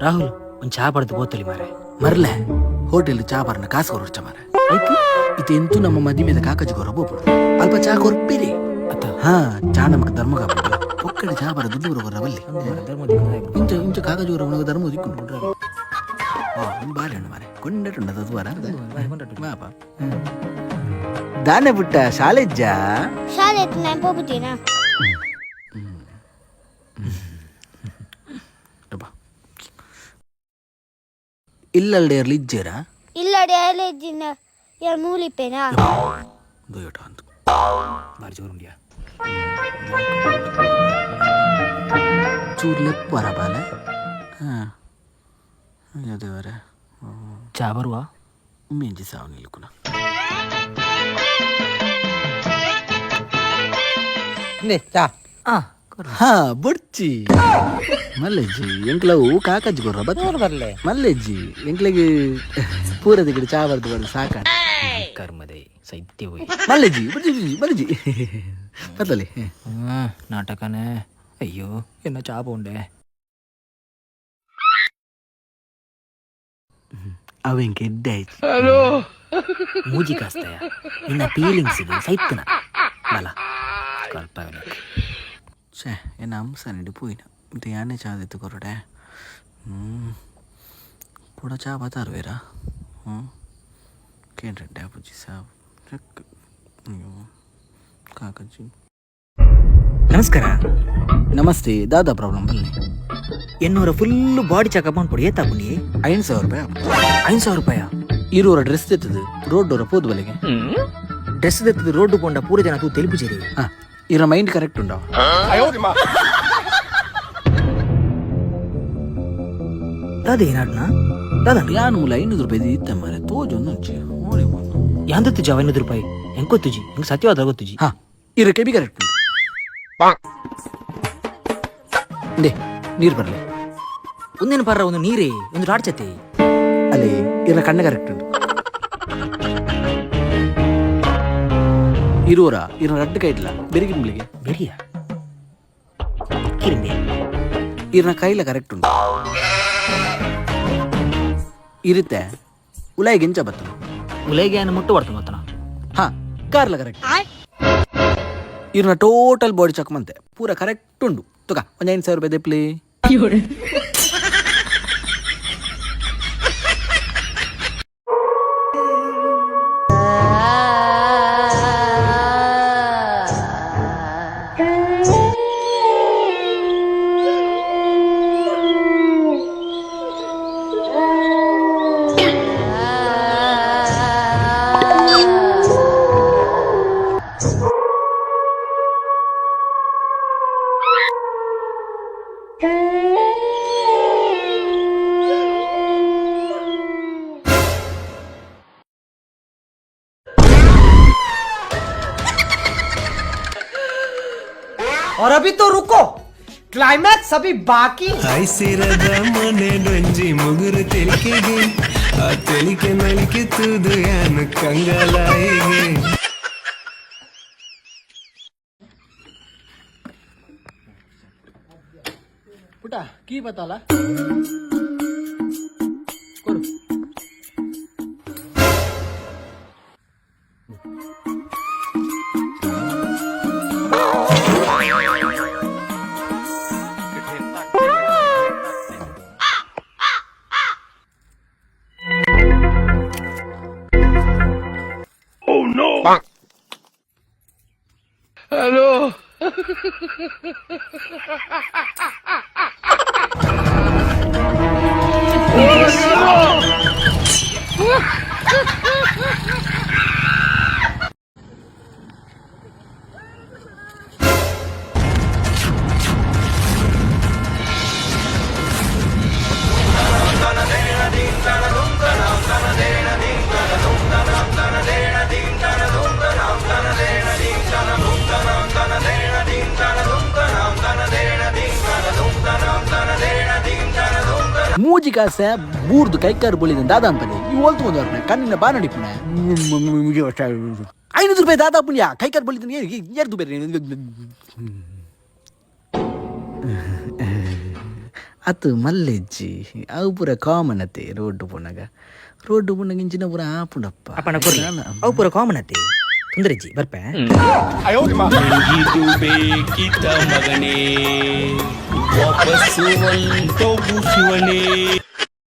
ರಾಹುಲ್, ಒಂದು ಚಾ ಪಡೆದು ಬೋತಲಿ ಮಾರೆ. ಮರ್ಲೆ, ಹೋಟೆಲ್ ಚಾ ಬರ್ನ ಕಾಸು ಕೊರೊರ್ಚ ಮಾರೆ. ಆಯ್ತು. ಇದು ಎಂತೂ ನಮ್ಮ ಮದಿಮೆದ ಕಾಕಜಿ ಕೊರ ಬೋಪುಡು ಅಲ್ಪ ಚಾ ಕೊರ್ಪಿರಿ. ಅತ್ತ. ಹಾ, ಚಾ ನಮಕ್ ಧರ್ಮ ಕಾಪುಡು. ಪೊಕ್ಕಡೆ ಚಾ ಬರ ದುಡ್ಡು ಬರ ಬಲ್ಲಿ. ಇಂಚ ಇಂಚ ಕಾಕಜಿ ಕೊರ ಧರ್ಮ ದಿಕ್ಕು. ಒಂದು ಬಾರಿ ಹಣ್ಣು ಮಾರೆ, ಕೊಂಡಟುಂಡ ಅದು ಬಾರ ಬಾಪ. ದಾನೆ ಪುಟ್ಟ, ಶಾಲೆಜ್ಜಾ? ಶಾಲೆ ನಾನು ಪೋಪುತ್ತೀನಾ? ಇಲ್ಲಲ್ಡೆ ಇರ್ಲಿ ಇಜ್ಜೇರಾ? ಇಲ್ಲಡೆ ಅಲೆಜಿನ ಯಾರು ಮೂಲಿಪೇನಾ? ದೊಯ್ಯೋಟ ಅಂತ. ಬಾರಿ ಜೋರುಂಡಿಯಾ. ಚೂರು ಲೆಪ್ಪು ಬರ ಬಾಲೆ. ಹಾಂ, ಅಯ್ಯೋ ದೇವರೇ. ಚಾ ಬರುವ. ಮೆಂಜಿ ಸಾವು ನಿಲ್ಕುನ. ಚಾ. ಆ. ಹಾ, ಬೊಡ್ಚಿ ಮಲ್ಲೆಜ್ಜಿ, ಎಂಕ್ಲವು ಕಾಕಜ್ಜಿ ಕೊರ್ರ ಬತ್ತ. ಬರ್ಲೆ. ಮಲ್ಲೆಜ್ಜಿ, ಎಂಕ್ಲೆಗೆ ಪೂರದ ಗಿಡ ಚಾ ಬರ್ದು ಬರ್ದು ಸಾಕ. ಕರ್ಮದೆ ಸೈತ್ಯ ಹೋಯ್. ಮಲ್ಲೆಜ್ಜಿ, ಬುರ್ಜಿ ಮಲ್ಲೆಜ್ಜಿ, ಬತ್ತಲಿ. ನಾಟಕನೇ. ಅಯ್ಯೋ, ಎನ್ನ ಚಾ ಪೋಂಡೆ. ಅವೆಂಕೆ ಎಡ್ಡೆ ಆಯ್ತು. ಮೂಜಿ ಕಾಸ್ತಯ ನಿನ್ನ ಫೀಲಿಂಗ್ಸ್ ಇದು ಸೈತ್ನ ಬಲ ಕಲ್ಪ. ಛೇ, ಎನ್ನ ಅಂಶ ನಿಂಡು ಪೋಯಿನ. ಮತ್ತೆ ಯಾನೆ ಚಾ ದೆತ್ತು ಕೊರಡೆ. ಹ್ಞೂ, ಕೂಡ ಚಾ ಬತ್ತಾರು ಬೇರಾ. ಹ್ಞೂ, ಕೇಂದ್ರ ಪೂಜಿ ಸಾವು ಚೆಕ್. ಅಯ್ಯೋ ಕಾಕಜ್ಜಿ. ನಮಸ್ಕಾರ. ನಮಸ್ತೆ, ದಾದಾ ಪ್ರಾಬ್ಲಮ್ ಬನ್ನಿ. ಎನ್ನೂರ ಫುಲ್ ಬಾಡಿ ಚೆಕಪ್ ಮಾಡ್ಕೊಡಿ, ಏತಾಪುಂಡಿ? 5000 ರೂಪಾಯಿ. 5000 ರೂಪಾಯ? ಇರೋರ ಡ್ರೆಸ್ ತೆತ್ತದು ರೋಡ್ ಡೋರ ಪೋದು ಬಲೆಗೆ. ಡ್ರೆಸ್ ದತ್ತದ ರೋಡ್ ಪೋಂಡ ಪೂರ ಜನ ತೂ ತೆಲುಪು ಜೇರಿ. ಹಾ, ಇರ ಮೈಂಡ್ ಕರೆಕ್ಟ್ ಉಂಡ. ದಾದ ಏನಾಡ್ನ ದಾದ? ಯಾನ್ ಮೂಲ 500 ರೂಪಾಯಿ ಇತ್ತ ಮಾರೆ, ತೋಜೊಂದು ಒಂಜಿ ಓಡಿ. ಯಾಂದತ್ತು ಜಾವ 500 ರೂಪಾಯಿ ಹೆಂಗ್ ಗೊತ್ತುಜಿ, ಹೆಂಗ್ ಸತ್ಯವಾದ ಗೊತ್ತುಜಿ. ಹಾ, ಇರ ಕೆಬಿ ಕರೆಕ್ಟ್ ಉಂಡು. ನೇ ನೀರು ಬರಲಿ. ಒಂದೇನು ಪರ್ರ, ಒಂದು ನೀರೇ ಒಂದು ರಾಡ್ಚತೆ. ಅಲ್ಲಿ ಇರ ಕಣ್ಣು ಕರೆಕ್ಟ್ ಉಂಟು. ಇರುವರ ಇರ ರಡ್ಡು ಕೈಟ್ಲ ಬೆರಿಗಿ ಮುಳಿಗೆ. ಬೆರಿಯ ಕಿರಿಂಬೆ. ಇರನ ಕೈಲ ಕರೆಕ್ಟ್ ಉಂಟು. ಇರುತ್ತೆ ಉಲಾಯಿಗೆ ಎಂಚ ಬತ್ತ? ಉಲೈಗೆ ಏನು ಮುಟ್ಟು ಬರ್ತನ ಗೊತ್ತನ. ಹಾ, ಕಾರ್ಲ ಕರೆಕ್ಟ್. ಇರ್ನ ಟೋಟಲ್ ಬಾಡಿ ಚೆಕ್ ಮಂತೆ, ಪೂರ ಕರೆಕ್ಟ್ ಉಂಡು. ತುಕ ಒಂದು 5000 ರೂಪಾಯಿ ದೆಪ್ಲಿ. और अभी तो रुको, क्लाइमैक्स अभी बाकी है। ಐಸಿರದ ಮನೆ ಡೊಂಜಿ ಮುಗುರು ತೆಲಿಕೆಗೆ, ಆ ತೆಲಿಕೆ ನಲಿಕೆ ತೂದು ಯಾನು ಕಂಗಲಾಯಿಗೆ. ಪುಟ ಕೀ ಬತ್ತಲ್ಲ ಕೊಡು. ಮೂಜಿ ಕಾಸೆ ಬೂರ್ದು ಕೈಕಾರು ಬೊಳಿದ ದಾದಾ ಅಂತಾನೆ. ಈ ಹೋಲ್ತು ಒಂದು ಅರ್ಪಣೆ ಕಣ್ಣಿನ ಬಾ ನಡಿಪುಣೆ. 500 ರೂಪಾಯಿ ದಾದಾ ಪುಣ್ಯ ಕೈಕಾರು ಬೊಳಿದ ಏರ್ದು ಬೇರೆ. ಅತ್ ಮಲ್ಲೆಜ್ಜಿ ಅವು ಪೂರ ಕಾಮನ್ ಅತ್ತೆ ರೋಡ್ ಪೋನಾಗ ರೋಡ್ ಪೋನಾಗ ಇಂಚಿನ ಪೂರ ಆಪುಂಡಪ್ಪ. ಅಪ್ಪಣ ಕೊರ್ಲಿ, ಅವು ಪೂರ ಕಾಮನ್ ಅತ್ತೆ, ತೊಂದರೆ ಬರ್ಪೆ. ಇದು ಬೇಕಿತ ಮಗನೇ, ವಾಪಸ್ಸು ಒಂಟೋಗು ಶಿವನೇ.